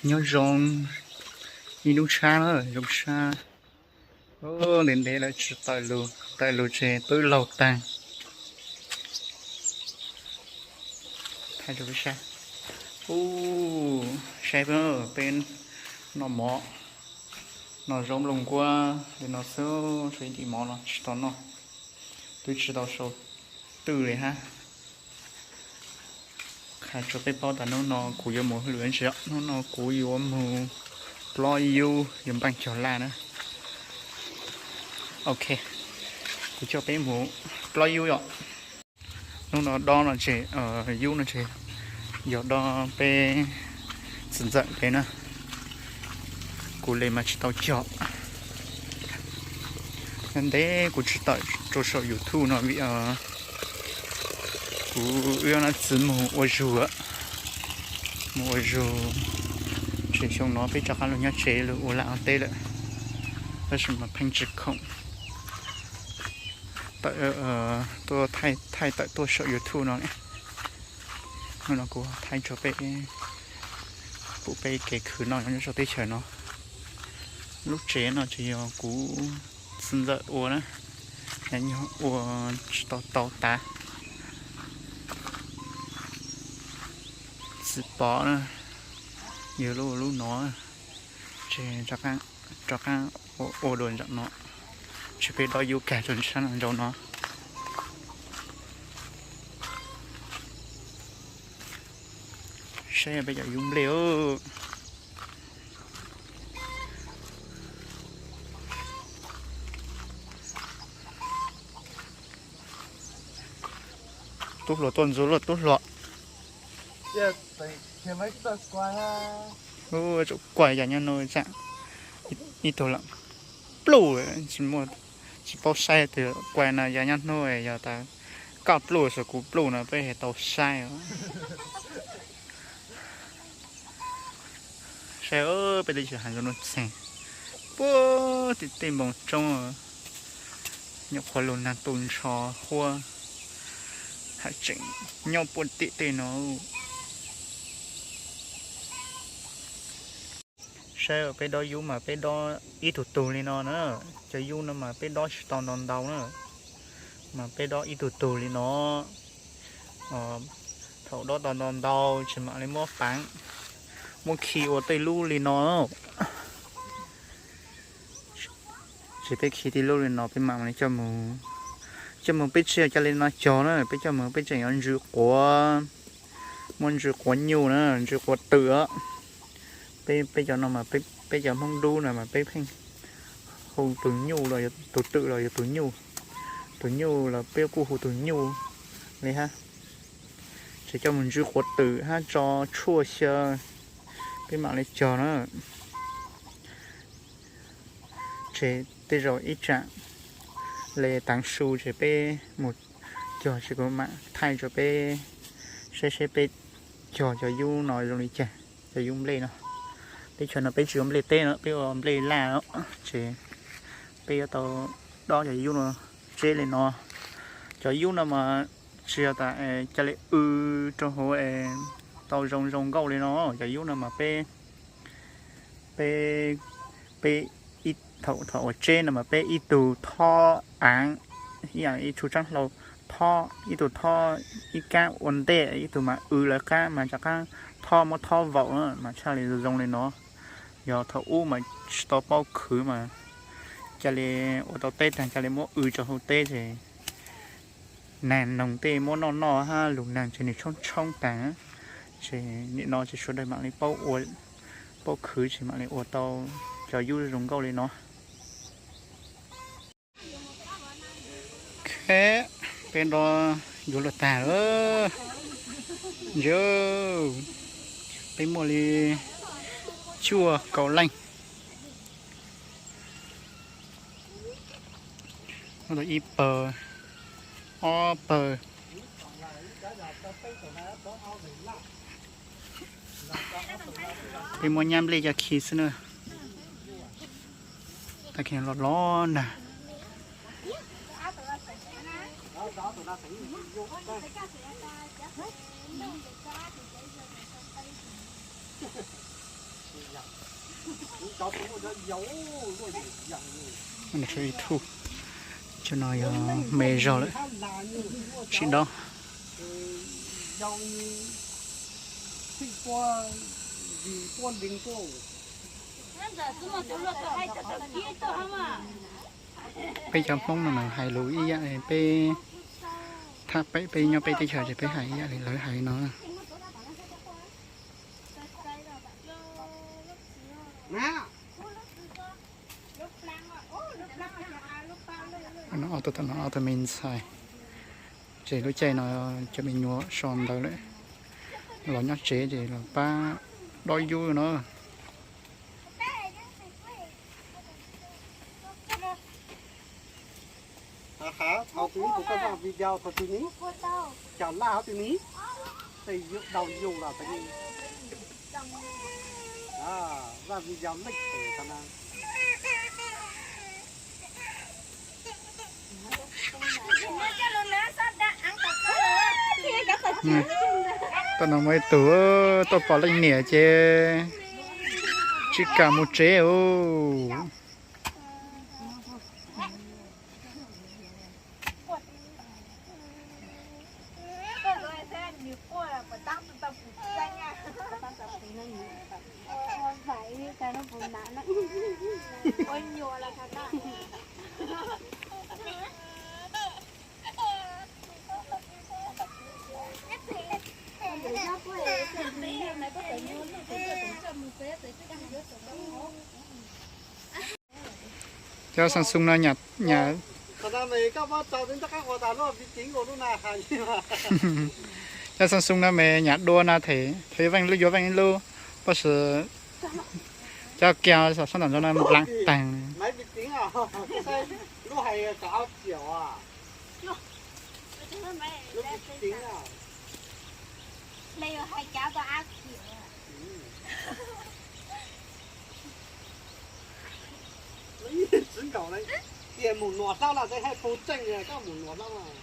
Nyob zoo ib hnub tshab na, zoo tshab. Ntev ntev lawm tsis tawm lus, tawm lus ces twb laug tag. Thaij rau peb saib. Ub, saib peb, peb noj mov, noj zaub nplooj nkuab li no xwb, tshuav ib ntim mov no tsis tau noj, twb tsis tau sau twj li hab. Qha tsuas peb paub tas hnub no kuv yuav mus hauj lwm ntsis, hnub no kuv yuav mus plob yub, yuav npaaj cog laj na. Ok, kuv coj peb mus plob yub yom. Hnub no dob no ces, yub no ces yog dob peb txiv ntxawm peb na. Kuv le mas tsis tau cog. Ntev kuv tsis tawm rau saum YouTube no vim kuv wb ob txiv mus ua zug, mus ua zug, ces xyoo no peb rov qab los nyob tsev los ua laj ua teb lawm, tab sis mas pheej tsis khoom tuaj thaij tawm tuaj saum YouTube no. Hnub no kuv thaij tso peb pum peb kev khwv noj nyob rau teb chaws no. Lub tsev no ces yog kuv txiv ntxawm ua na, nyob ua tsis tau tau tas. Txiv Pov na, yog lub lub no, ces rov qab ua dua nram no, ces peb dob yub kag rau sab no nraud no. Saib peb cov yub nplej. Tub hluas tuaj ntxub luaj tub hluas. Tsuas kuaj yav nyob hnub tsam ib tug lam pluj, tsis paub saib twg kuaj no yav nyob hnub, yog tas koj pluj xwb kuv pluj no peb hais tau saib. Saib peb teb chaws Hais Nkauj Nuj Txeeg, puag tim tej npoo roob, nyuam qhuav lug nag tu ntsho huab, haj tseem nyob puag tim tej no. Saib peb dob yub mas peb dob ib tug tug li no na. Cov yub no mas peb dob tsis tau ntau ntau na, mas peb dob ib tug tug li no. Thaum dob tau ntau ntau ces mam li muab paav, muab khi ua tej lub li no. Ces peb khi tej lub li no peb mam li coj mus, coj mus peb tsis yog coj li no cog na, peb coj mus peb tseem yuav ntsw quav, muab ntsw quav nyuj na, ntsw quav twm os. Peb, peb cov no mas, peb cov Hmoob dub no mas peb pheej hu tus nyuj los yog tus twm los yog tus nyuj, tus nyuj los peb kuj hu tus nyuj li hab. Ces coj mus ntsw quav twm hab tso tshuaj xyaw, peb mam li cog na. Ces tej zaum ib tsam le taav su ces peb mus cog ces kuv mam thaij rau peb saib seb peb cog cov yub no zoo li cas, cov yub nplej no. Teb chaws no peb tsis ua nplej teb no, peb ua nplej laj, ces peb yuav tau dob cov yub no tseb li no. Cov yub no mas tsis yog tas ca li w rau hauv es tau zoo zoo nkauj li no. Cov yub no mas peb, peb, peb thaum, thaum uas tseb no mas peb ib tug thob aav, ib yam ib txhub tsaab hlau, thob ib tug, thob ib kaab ua ntej, ib tug mas w lawv qaab mas rov qaab thob, muab thob vaum mas tshaj li zoo li no. Yog thaum ub mas tsis tau paub khwv mas ca li ua tau teb taag ca li muab w rau hauv teb ces naag noog tej muab noj noj hab lug naag ces nwg tshoob tshoob taag. Ces nim no ces sawv daws mam li paub ua, paub khwv ces mam li ua tau cov yub zoo nkauj li no. Peb dob yuav luag taag lawm. Ntsia, peb muaj li cuaj kaum leej. Muaj tau ib pawg, ob pawg. Peb muab nyab nplej coj khi xwb na. Tag kis los los nag. Cov no yog me zog lawm, tsis dob. Peb cov Hmoob no mas hais lus ib yam li peb, thaj peb, peb nyob peb teb chaws ces peb hais ib yam li lawv hais no. Ob tug, ob tug me ntxhais, ces lub caij no cov me nyuam so ntawv lawm, los nyob tsev ces los pab dob yub no. Thaum twg kuv koj zaj video thaum twg ni, cov laj hov twg ni, tej yus daus yus los tag ni. Zaj video lej thaum no. Tau no muaj ib tug tuaj pom leej niam ces tsis kam mus tsev os. Cov Samsung no nyam, cov Samsung no mas nyam dua no them thaum yuav veej lub yuav veej ib lub, tab sis cov kiag sab nram no nplam taag. Tias mus nuav hlab lawm, hais pug tseej, koj mus nuav hlab lawm.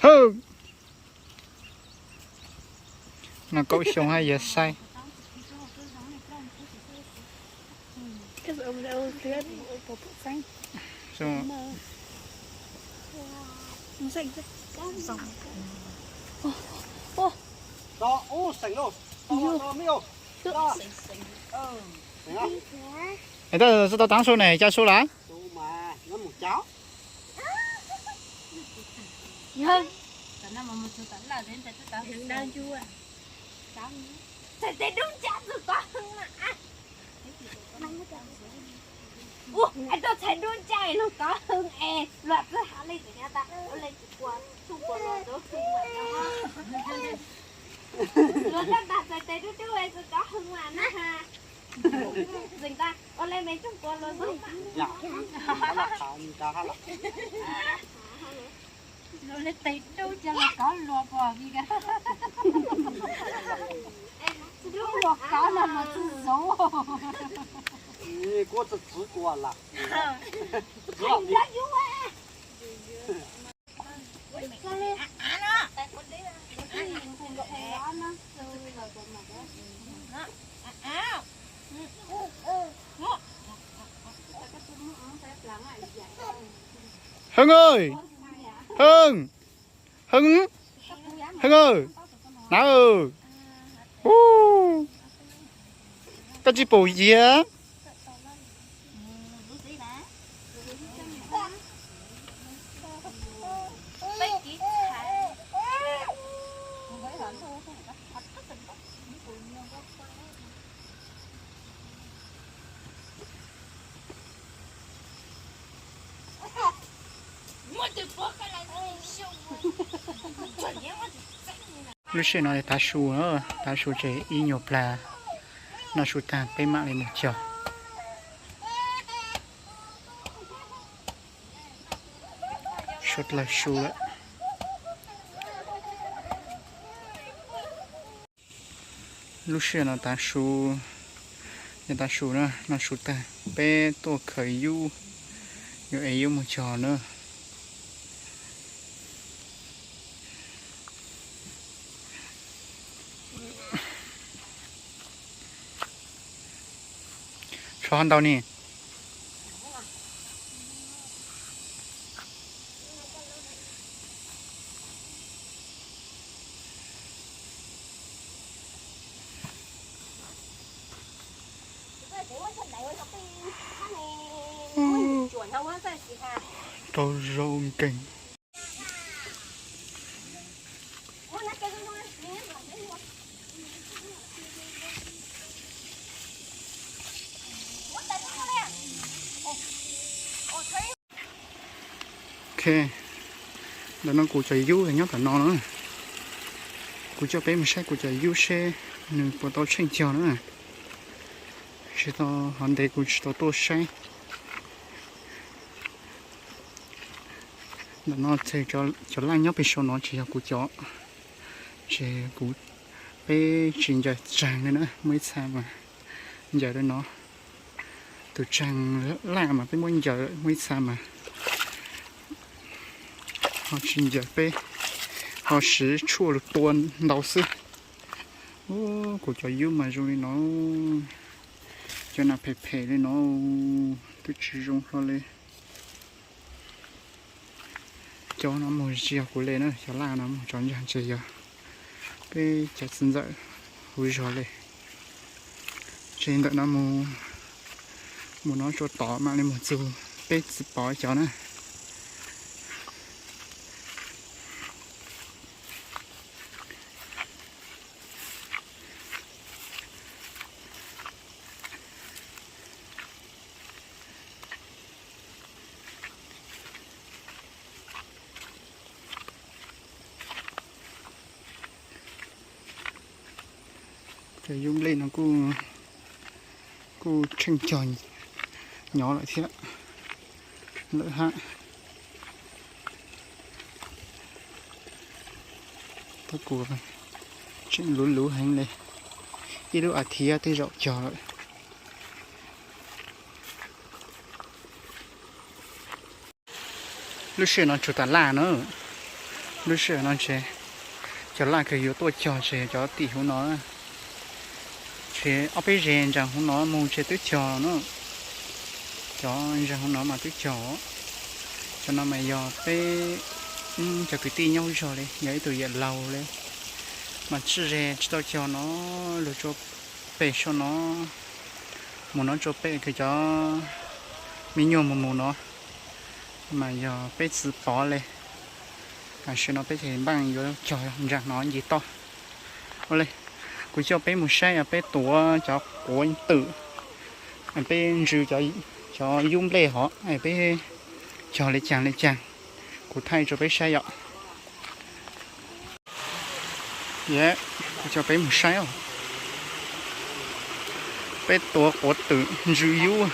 Hwm, no kaum xyoo hab yuav saib. Es tab sis tau taav su ne, ca su lawm. Txhais tes dub ncaj txug kov hwj mas. Ua, es tuaj txhais dub ncaj los kov hwj es luag txhais has le ntawd tas, ua le tsis pua, tsuj pua luag txhais hwj mas no. Luag tab tas txhais tes dub dub es txhais kov hwj mas na ha. Txhais tas ua le me tsuj pua luag txhais mas. Luag le tes dub coj los kov luag pua vim dub luag kov no mas txhais zuv. Hwj, Hwj, Hwj, Hwj, na, koj tsis pum yig. Lub sij hawm no tav su, tav su tseg ib nyuag plag, noj su tag peb mam li mus cog. Suav dlawg su lawm. Lub sij hawm no tav su, yog tav su na, noj su tag peb tuaj khaws yub, yuav ev yub mus cog na. Rau ntau ni. Rau zaum nkeeg. Ok, ntawm no kuv cov yub nyob tom no na. Kuv coj peb mus saib kuv cov yub seb nws puas tau tsheej cog na. Tsis tau, hov ntev kuv tsis tau tuaj saib. Ntawm no cov laj nyob pem saum no tsis yog kuv cov, ces kuv, peb tsis ncaws tsaag li na, muaj ib txha mas ncaws li no. Tus tsaag laj mas peb muab ncaws, muaj ib txha mas ho tsis ncaws, peb ho siv tshuaj lug tua ntau xwb. Ub, kuv cov yub mas zoo li no, cov nas phem phem li no, twb tsis zoo hlo li. Cov no mus tsis yog kuv li na, cov laj no mus tso ntag, ces yog peb cov txiv ntxawm huv zog li. Ces ntawm no mus, mus no tsuas tod mam li mus txug peb txiv pov cov na. Cov yub nplej no kuj, kuj tsheej cog nyob lawm thiab, lawm hab. Tab kuv tseem luv luv heev li, ib lub as thiv twb zaum cog lawm. Lub sij hawm no tsuas tas laj na, lub sij hawm no ces cov laj kws yuav tuaj cog ces cov tim huv no, ces ob peb zes ntsaas huv no mus ces twb cog na, cov ntsaas huv no mas twb cog. Cov no mas yog peb cov kwv tij nyob huv zog li, yog ib tug yawm laug li, mas txij ze tsis tau cog no, luag tsua pem saum no, mus no tsua pem kws cov me nyuam mus mus no, mas yog peb txiv pov li. Tam sim no peb ces npaaj yuav cog ntsaas no ncig toj. Ua li, kuv coj peb mus saib os, peb tuav cov quav twm, peb ntsw cov yub nplej hov, peb cog li caag li caag, kuv thaij rua peb saib yom. Kuv coj peb mus saib os, peb tuav quav twm ntsw yub.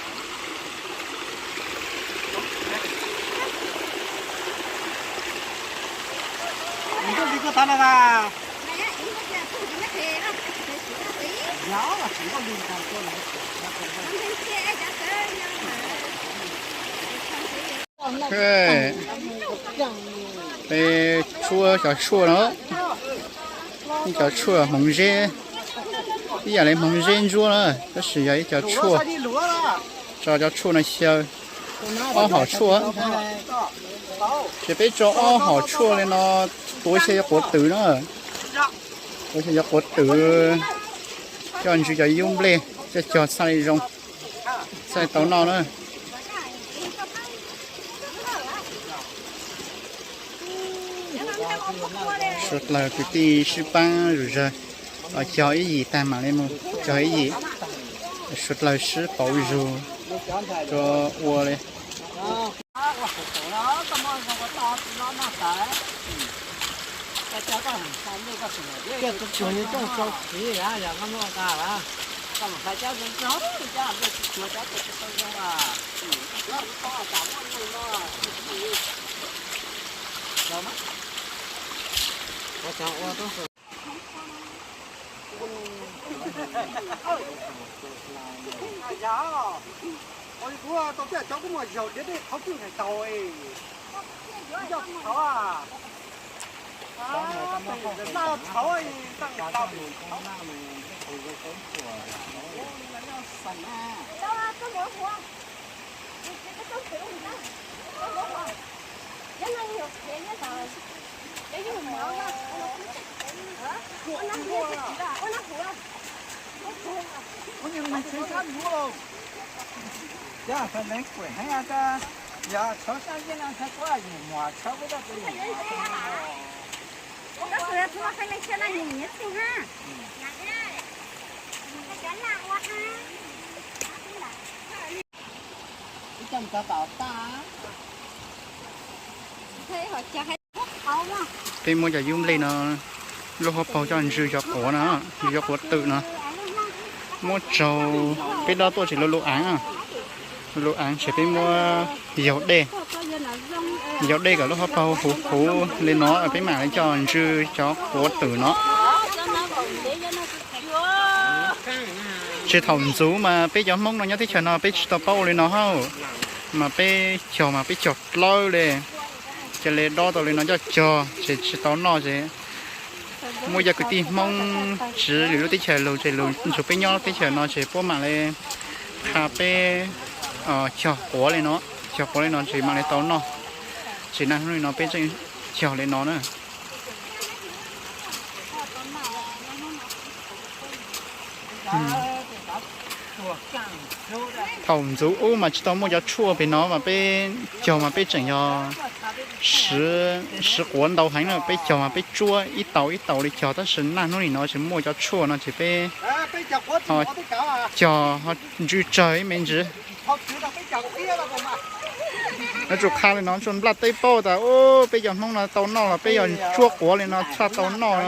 Peb tshuaj, cov tshuaj no, ib cov tshuaj hmoov zeb, ib yam li hmoov zeb ntsuab na, tab sis yog ib cov tshuaj, tso cov tshuaj no xyaw, ob hom tshuaj, ces peb tso ob hom tshuaj li no, tuav xyaw cov quav twm na, tuav xyaw cov quav twm, coj ntsw cov yub nplej, coj cog txhaj li zoo, txhaj li tau noj na. Suav dlawg kwv tij sib paab zug zog, cog ib yim taag mam li mus cog ib yim, suav dlawg sib pauv zug rua ua li. Yog, ua li kuv tau peb cov kuj muaj zaug tias dej qhov twg hais tau, yog tshauv, laj tshauv, tau Peb muab cov yub nplej no, lub hauv paug coj ntsw cov quav no, ntsw cov quav twm no. Muab tsaug, peb dob tuaj tseem lu lu aav, lu lu aav ces peb muab yaug dej, yaug dej kom lub hauv paug huv huv li no peb mam li coj ntsw cov quav twm no. Tsis thaum ntxov mas peb cov Hmoob no nyob teb chaws no peb tsis tau paub ua li no hauj, mas peb cog mas peb cog dlawb li, cia li dob tau li no coj cog ces tsis tau noj ces muaj cov kwv tij Hmoob tsiv lwm lub teb chaws los ces los nrog peb nyob teb chaws no ces puab mam li qha peb cog quav li no, cog quav li no ces mam li tau noj. Ces naj hnub no peb tseem cog li no na. Thaum ntxov ub mas tsis tau muaj cov tshuaj pem no mas peb cog mas peb tseem yog siv quav ntau heev na, peb cog mas peb tsuab ib tau ib tau li cog, tab sis naj hnub nim no tsis muaj cov tshuaj no ces peb ho cog ho ntsw tsawg ib me ntsis. Yuav tsum qha li no tsum nplaj teb paub tas peb cov Hmoob no tau noj los peb yog tsuab quav li no txhaj tau noj.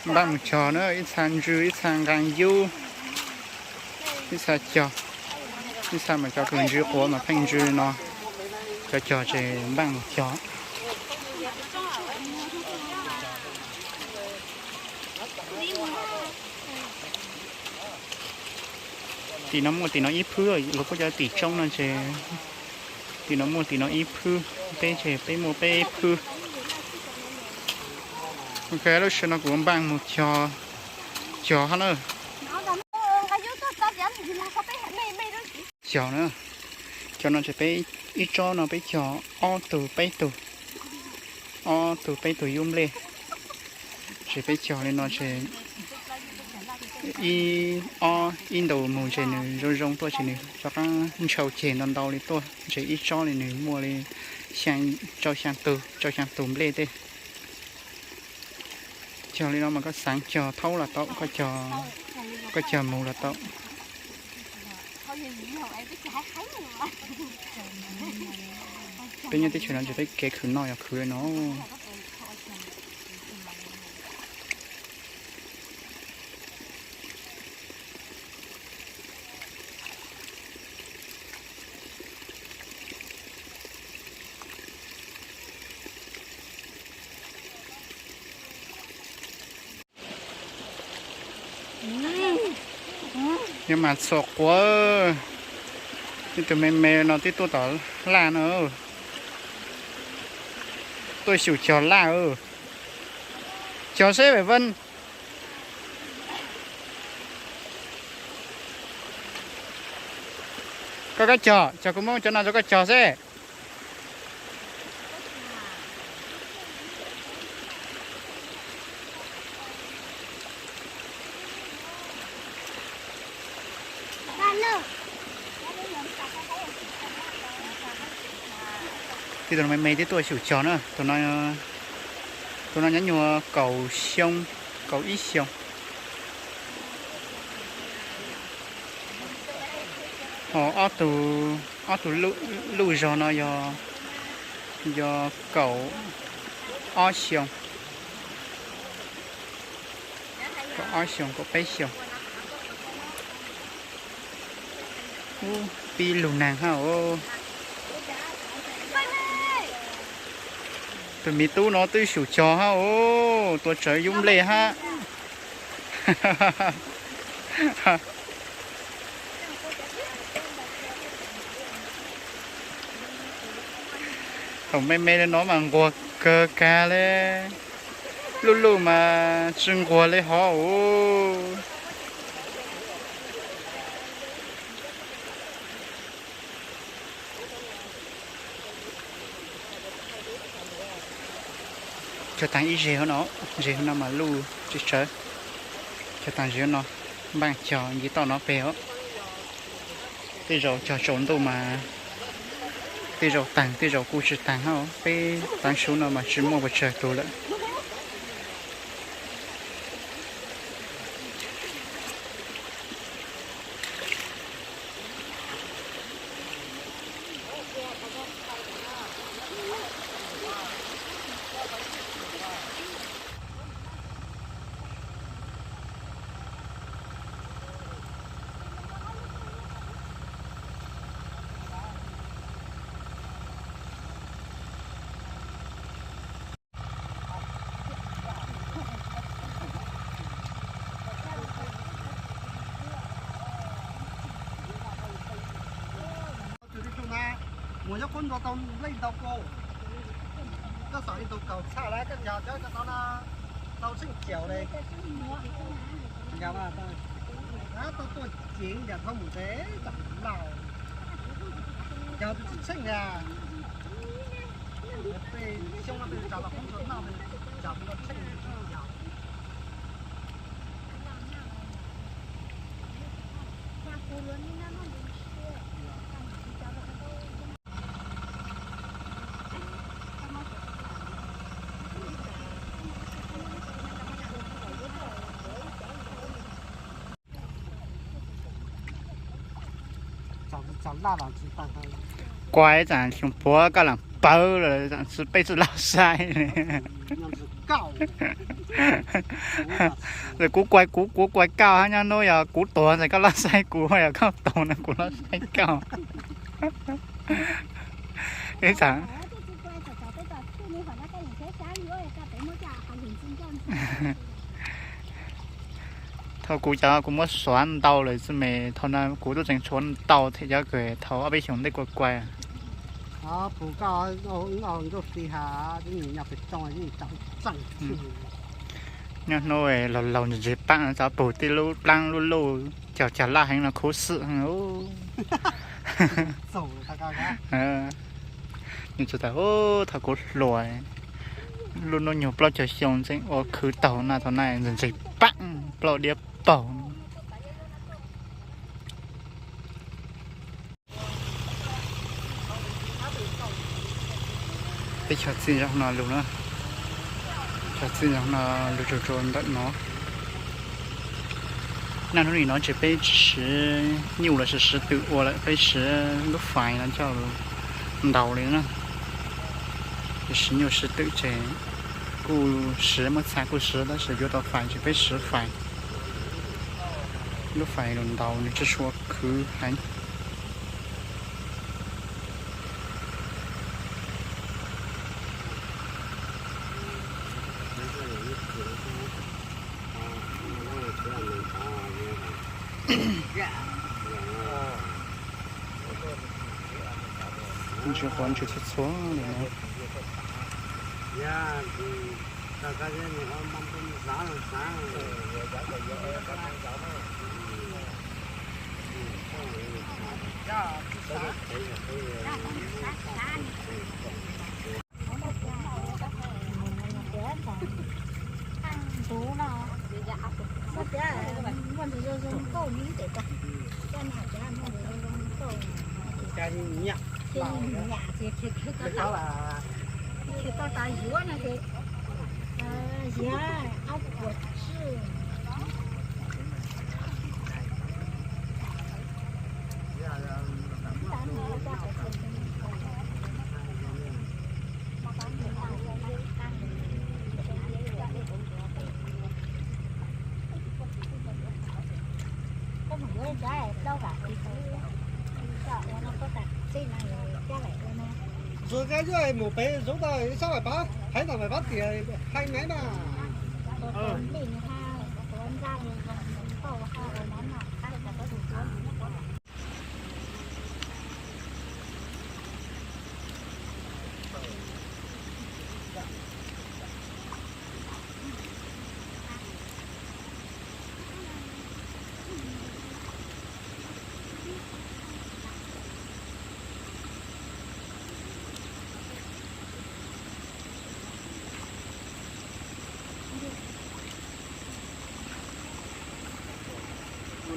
Npaj mus cog na, ib txha ntsw, ib txha nqaa yub, ib txha cog, ib txha mas cov kws ntsw quav mas pheej ntsw no, cov cog ces npaj mus cog. Tim no muaj tim no ib phwb, luag kuj cov tim tsoob no ces tim no muaj tim no ib phwb, peb ces peb muaj peb phwb. Ok, lub sij hawm no kuv npaj mus cog, cog hab na. Cog na, cov no ces peb ib tsob no peb cog ob tug peb tug, ob tug peb tug yub nplej. Ces peb cog li no ces ib ob ib ntus mus ces nws zoo zoo tuaj ces nws rov qab ntshaw ceg ntau ntau li tuaj ces ib tsob li nws muaj li xyaa, rau xyaa tug, rau xyaa tug nplej tej. Cog li no mas koj xaav cog thaub los tau, koj cog mus los tau. Peb nyob teb chaws no ces peb kev khwv noj yog khwv li no. Yuav mas txhuam quav, ib tug me me no twb tuaj tom laj no, tuaj xyum cog laj. Cog seb Vam Vej. Koj, koj cog, cog kuv muab cov no rau koj cog seb. Tib tug me me twb tuaj xyum cog na, tus no nyob nyuag kaum xyoo, kaum ib xyoos. Ho ob tug, ob tug luj zog no yog, yog kaum ob xyoos. Kaum ob xyoos, kaum peb xyoos. Ub, pib lug neeg hab os. Tus miv tub no twb xyum cog hab os, tua tsawv yub nplej hab. Thaum me me li no mas nquag kawg kag le, luj luj mas tsi nquag le hov os. Cog taag ib zeg hov no, zeg hov no mas luj tsis tsawv. Cog taag zeg hov no, npaaj cog nce toj no peg os. Tej zaum cog tsaus ntuj mas tej zaum taag, tej zaum kuj tsis taag hab. Peb taav su no mas tsis muaj puas tsawg tug lawm. Mus nyob qub ntua tau nplej ntau koj, koj xav li tus kaum txhaj lawm koj ncaug cov cov tau na, tau tsheej caum li. Tau tuaj ceev ncaus thoob mus tsev txom lauj. Ncaus tus tsis tsheej na, tej xyoo no tej tsav los qoob tsuas noj tej tsav tus tau tsheej ncaus. Kuv tsaam xyoo puav koj lam pawv lawm, tsi peb tsi laj saib. Kuv kuav kuv, kuv kuav koj hab, nyob hnub yog kuv tuag ntawd koj laj saib kuv, yog koj tuag no kuv laj saib koj. Ib txhia Thaum kuv cov kuv muab suav ntau lawm xwb mas, thaum no kuv tub tseem tshuav ntau thiab cov kws thaum ob peb xyoos ntej kuv kuav. Nyob hnub laug laug ntse paab, txav pug tej lub dlaab lub luj cog cog laj heev no khuv xim. Nws txug tas thaum kuv hluas, lub hnub nyoog plaub caug xyoo ntxeev ua khwv taug na, thaum na ntse ntse paab plaub diab paug. Peb cog txij nyob no lug na, cog txij nyob no lug rua rua ntawm no. Naj hnub nim no ces peb tsis siv nyuj los sis siv twm ua lawm, peb siv lub fais no coj ntaus li na. Siv nyuj siv twm ces kuj siv, muaj txha kuj siv, tab sis yuav tau fais ces peb siv fais. Lub fais lug ntaus nws tsi tshua khwv heev. Ntsis quav ntsis txhua txhua li no. Mus pem zoov tau sab Maiv Pab, hais ntawm Maiv Pab tias hais naiv na.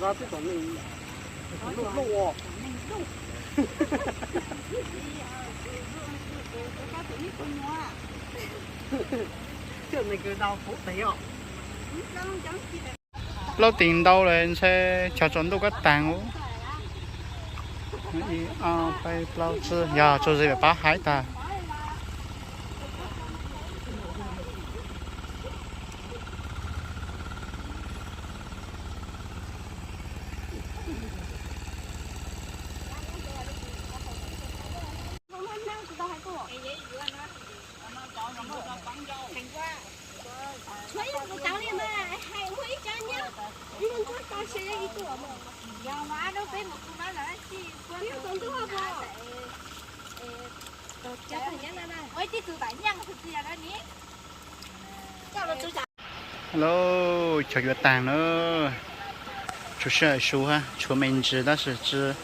Plaub tis ntau lawm ntshe cog tsaus ntuj koj taag. Ib, ob, peb, plaub, tsib, yog tsaug zis Maiv Pab hais tag. Lauj, cog yuav taag na. Tshuav sij hawm su hab, tshuav me ntsis tab sis tsi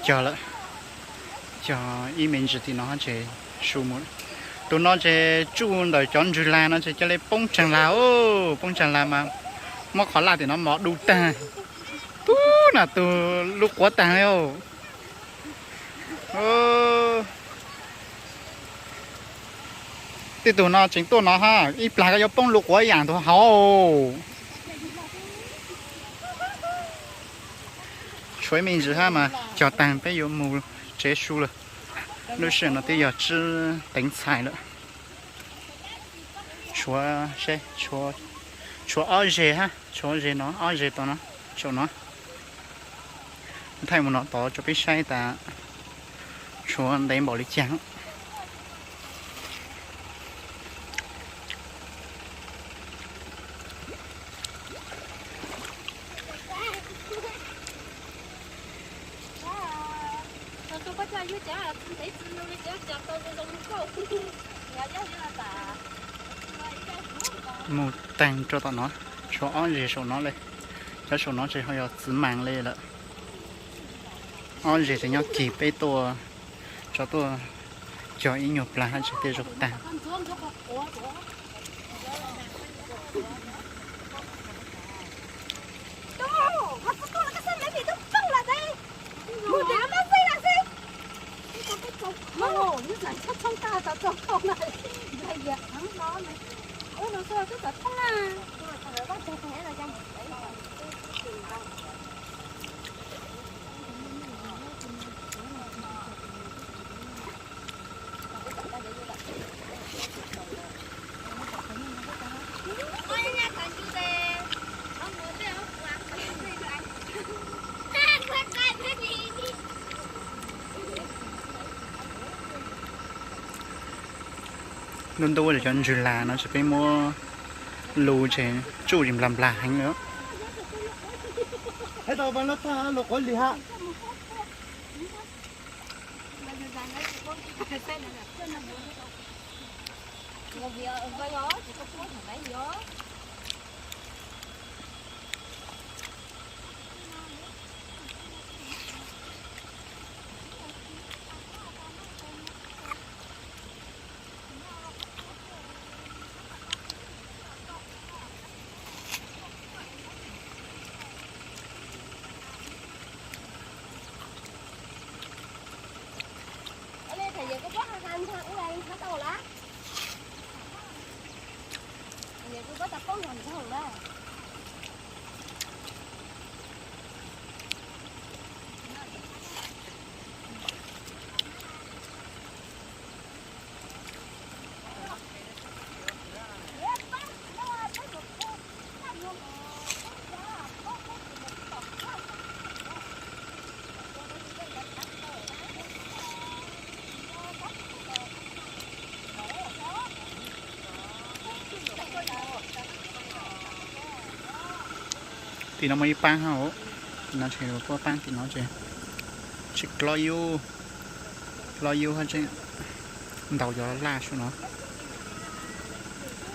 cog lawm. Cog ib me ntsis tim no hab ces su mus. Tus no ces tsuj ntawm cov ntswg lag no ces ca le poob tsaag lag, poob tsaag lag mas muab qhov laj tim no mos du taag. Tub na tug lug quav taag li. Tej tug no tseem tuaj no hab, ib plag koj yuav poob lug quav yaam tug hauv. Tshuav ib me ntsis hab mas cog taag peb yuav mus tsev su lawm. Lub sij hawm no twb yog tsib teev txhais lawm. Tshuav, tshuav ob zeg hab, tshuav ob zeg no, ob zeg tod no, saum no. Thaij mus no tod rua peb saib tas tshuav ntev npaum li cas. Mus taag rua tom no, tshuav ob zeg saum no le. Cov saum no tsis ho yog txiv maas le lawm. Ob zeg tseem nyob kis peb tuaj, tso tuaj cog ib nyuag plag hab tseem tej zaug taag. Ntuj ntuj cov ntswg lag no ces peb muab lug ces tsuj nplag nplag heev li. Tim no muaj ib paab hab, tim no tseem puab paab tim no tseem, tseem plob yub, plob yub hab tseem ntaus cov laj saum no.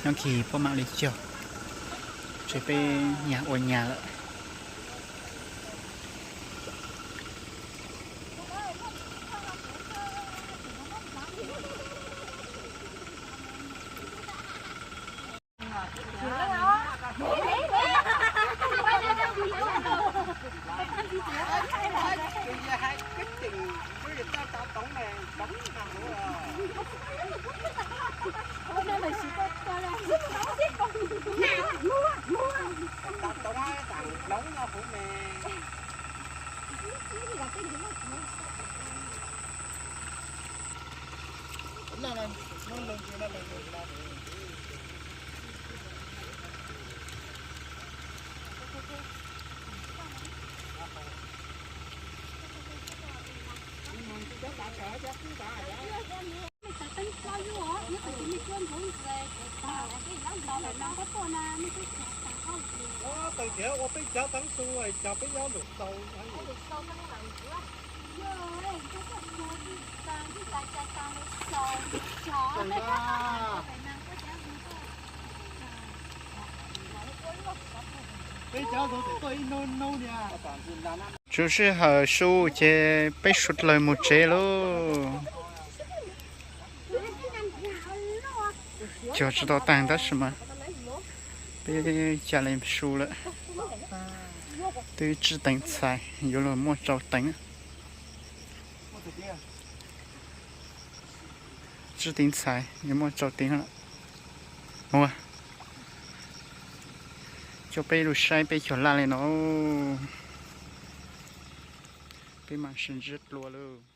Nyob kis puab maam le cog, tseem peb nyag ua nyag lawm. Tsuas sij hawm su ces peb suav dlawg moog tsev lauj. Cog tsi tau taag tab sis mas peb ca le su lawm. Twb tswj teev txhais yuav luag muaj tsau teev. Tswj teev txhais yuav muaj tsau teev lawm. Ua, coj peb lug saib peb cog laj le no. Peb maam sib ntsib dlua lauj.